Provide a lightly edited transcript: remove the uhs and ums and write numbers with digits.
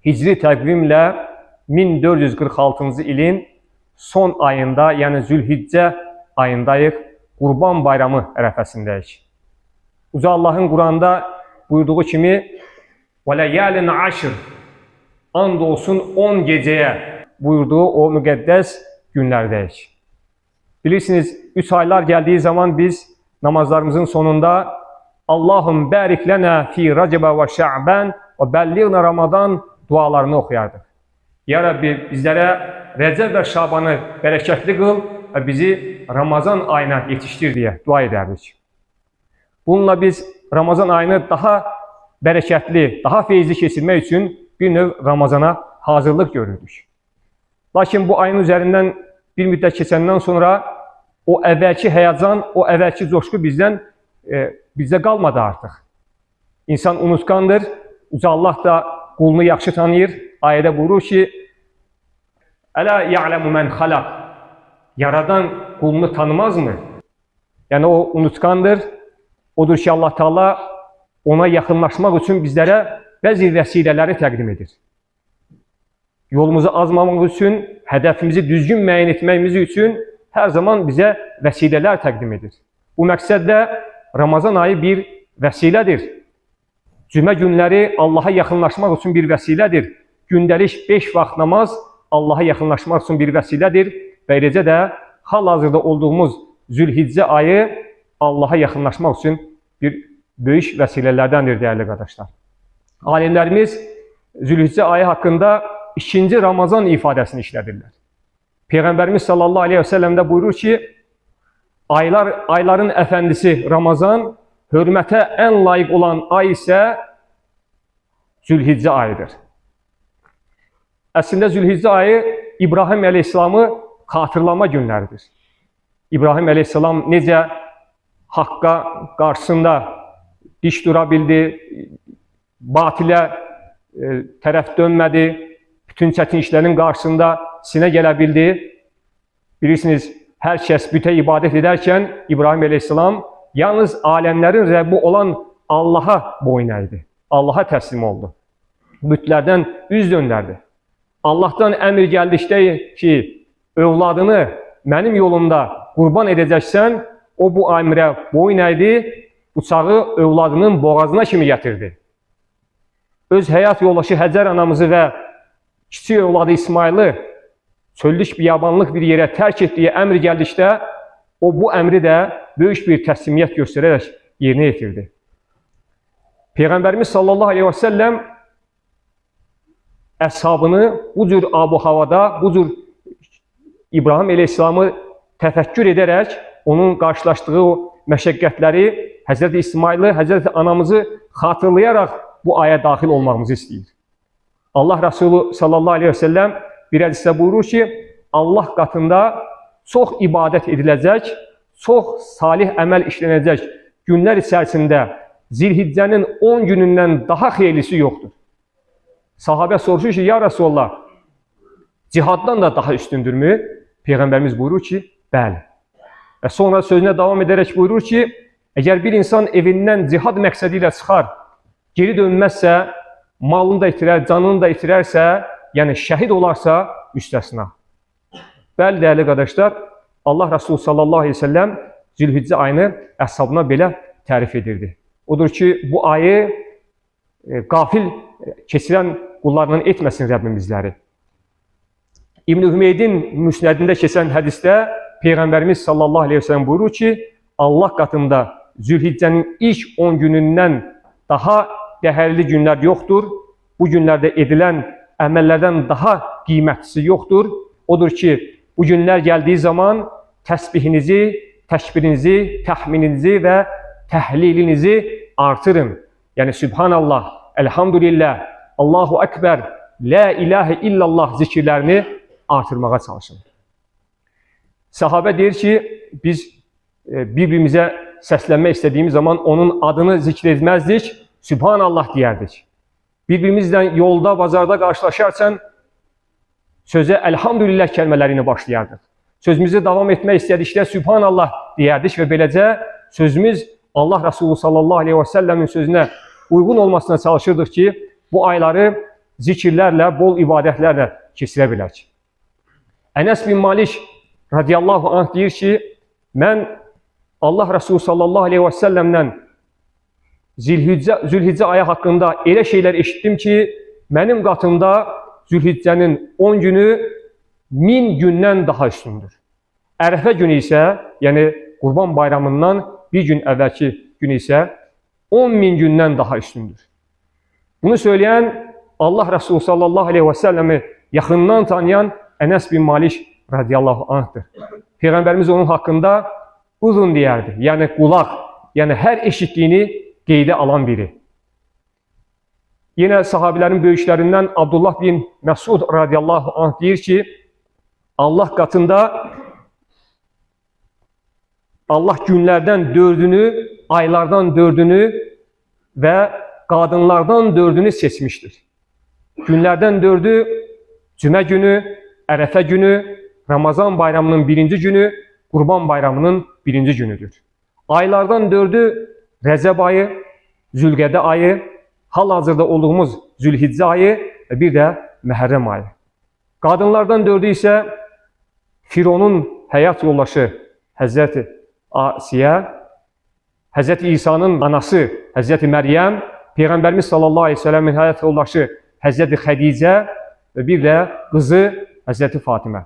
Hicri təqvimlə 1446-cı ilin son ayında, yəni Zülhiccə ayındayıq, Qurban Bayramı ərəfəsindəyik. Uca Allahın Quranda buyurduğu kimi وَلَيَالٍ عَشْرٍ and olsun 10 gecəyə buyurduğu o müqəddəs günlərdəyik. Bilirsiniz, 3 aylar gəldiyi zaman biz namazlarımızın sonunda Allahum bərik lənə fi Rəcəbə və Şəbən və bəlliğnə Ramadan dualarını oxuyardıq. Ya Rəbbi, bizlərə Rəcəb və Şabanı bərəkətli qıl və bizi Ramazan ayına yetişdir deyə dua edərdik. Bununla biz Ramazan ayını daha bərəkətli, daha feyzli keçirmək üçün bir növ Ramazana hazırlıq görürdük. Lakin bu ayın üzərindən bir müddət keçəndən sonra o əvvəlki həyəcan, o əvvəlki coşqu bizdə qalmadı artıq. İnsan unutqandır, Uca Allah da qulunu yaxşı tanıyır. Ayədə buyurur ki, Ələ ya'ləmu mən xalaq. Yaradan qulunu tanımaz mı? Yəni o unutqandır. Odur ki, Allah Teala ona yaxınlaşmaq üçün bizlərə bəzi vəsilələri təqdim edir. Yolumuzu azmamaq üçün, hədəfimizi düzgün müəyyən etməyimiz üçün hər zaman bizə vəsilələr təqdim edir. Bu məqsədlə Ramazan ayı bir vəsilədir. Cümə günləri Allaha yaxınlaşmaq üçün bir vəsilədir. Gündəlik 5 vaxt namaz Allaha yaxınlaşmaq üçün bir vəsilədir və eləcə də hal-hazırda olduğumuz Zülhiccə ayı Allaha yaxınlaşmaq üçün bir böyük vəsilələrdəndir, dəyərli qardaşlar. Alimlərimiz Zülhiccə ayı haqqında ikinci Ramazan ifadəsini işlədirlər. Peyğəmbərimiz sallallahu aleyhi və səlləm də buyurur ki, ayların əfəndisi Ramazan, hörmətə ən layiq olan ay isə Zülhiccə ayıdır. Əslində Zülhiccə ayı İbrahim əleyhissalamı xatırlama günləridir. İbrahim əleyhissalam necə haqqa qarşısında diş dura bildi, batilə tərəf dönmədi, bütün çətin işlərin qarşısında sinə gələ bildi. Bilirsiniz, hər kəs bütə ibadət edərkən İbrahim əleyhissalam yalnız aləmlərin Rəbbi olan Allaha boyun əydi, Allaha təslim oldu. Bütlərdən üz döndərdi. Allahdan əmr gəldikdə ki, övladını mənim yolumda qurban edəcəksən, o bu əmrə boyun əydi, bıçağı övladının boğazına kimi gətirdi. Öz həyat yoldaşı Həcər anamızı və kiçik övladı İsmaili çöllük, biyabanlıq bir yerə tərk etdiyi əmr gəldikdə, o bu əmri də böyük bir təslimiyyət göstərərək yerinə yetirdi. Peyğəmbərimiz sallallahu aleyhi və səlləm əshabını bu cür abu-havada, bu cür İbrahim əleyhissalamı təfəkkür edərək onun qarşılaşdığı o məşəqqətləri, Həzrəti İsmaili, Həzrəti anamızı xatırlayaraq bu aya daxil olmağımızı istəyir. Allah Resulü sallallahu aleyhi və səlləm bir hədisdə buyurur ki, Allah qatında çox ibadət ediləcək, çox salih əməl işlənəcək günlər içərisində Zilhiccənin 10 günündən daha xeyirlisi yoxdur. Sahabə soruşur ki, ya Resulallah, cihaddan da daha üstündürmü? Peyğəmbərimiz buyurur ki, bəli. Və sonra sözünə davam edərək buyurur ki, əgər bir insan evindən cihad məqsədi ilə çıxar, geri dönməzsə, malını da itirər, canını da itirərsə, yəni şəhid olarsa, müstəsna. Bəli, dəyərli qardaşlar, Allah Resulü sallallahu aleyhi ve sellem Zülhiccə ayını əshabına belə tərif edirdi. Odur ki, bu ayı qafil keçirən qullarından etməsin Rəbbim bizləri. İbn-i Hümeydin müsnədində keçən hədisdə Peyğəmbərimiz sallallahu aleyhi ve sellem buyurur ki, Allah qatında Zülhiccənin ilk 10 günündən daha dəhərli günlər yoxdur. Bu günlərdə edilən əməllərdən daha qiymətlisi yoxdur. Odur ki, bu günlər gəldiyi zaman təsbihinizi, təkbirinizi, təxmininizi və təhlilinizi artırın. Yəni, Sübhanallah, Elhamdülillah, Allahu Ekber, La ilahə illallah zikirlərini artırmağa çalışın. Sahabə deyir ki, biz bir-birimizə səslənmək istədiyimiz zaman onun adını zikr etməzdik, Sübhanallah deyərdik. Bir-birimizlə yolda, bazarda qarşılaşarsan, sözə Elhamdülillah kəlmələrini başlayardıq. Sözümüzü davam etmək istədikdə Sübhanallah deyərdik və beləcə sözümüz Allah Resulü sallallahu aleyhi və səlləmin sözünə uyğun olmasına çalışırdıq ki, bu ayları zikirlərlə, bol ibadətlərlə keçirə bilək. Ənəs bin Malik radiyallahu anh deyir ki, mən Allah Rəsulü sallallahu aleyhi və səlləmdən Zülhiccə ayı haqqında elə şeylər eşitdim ki, mənim qatımda Zülhiccənin 10 günü 1000 gündən daha üstündür. Ərəfə günü isə, yəni Qurban Bayramından bir gün əvvəlki gün isə 10.000 gündən daha üstündür. Bunu söyləyən Allah Rəsulü sallallahu aleyhi və səlləmi yaxından tanıyan Ənəs bin Malik radiyallahu anhdır. Peyğəmbərimiz onun haqqında uzun deyərdi, yəni qulaq, yəni hər eşitdiyini qeydə alan biri. Yenə sahabilərin böyüklərindən Abdullah bin Məsud radiyallahu anh deyir ki, Allah qatında Allah günlərdən 4-ünü, aylardan 4-ünü və qadınlardan 4-ünü seçmişdir. Günlərdən 4-ü cümə günü, Ərəfə günü, Ramazan bayramının 1-ci günü, Qurban bayramının 1-ci günüdür. Aylardan 4-ü Rəcəb ayı, Zülqədə ayı, hal-hazırda olduğumuz Zülhiccə ayı və bir də Məhərrəm ayı. Qadınlardan 4-ü isə Fironun həyat yoldaşı Həzrəti Asiyə, Həzrəti İsa'nın anası Həzrəti Məryəm, Peyğəmbərimiz sallallahu aleyhi ve səlləmin həyat yoldaşı Həzrəti Xədicə və bir də qızı Həzrəti Fatimə.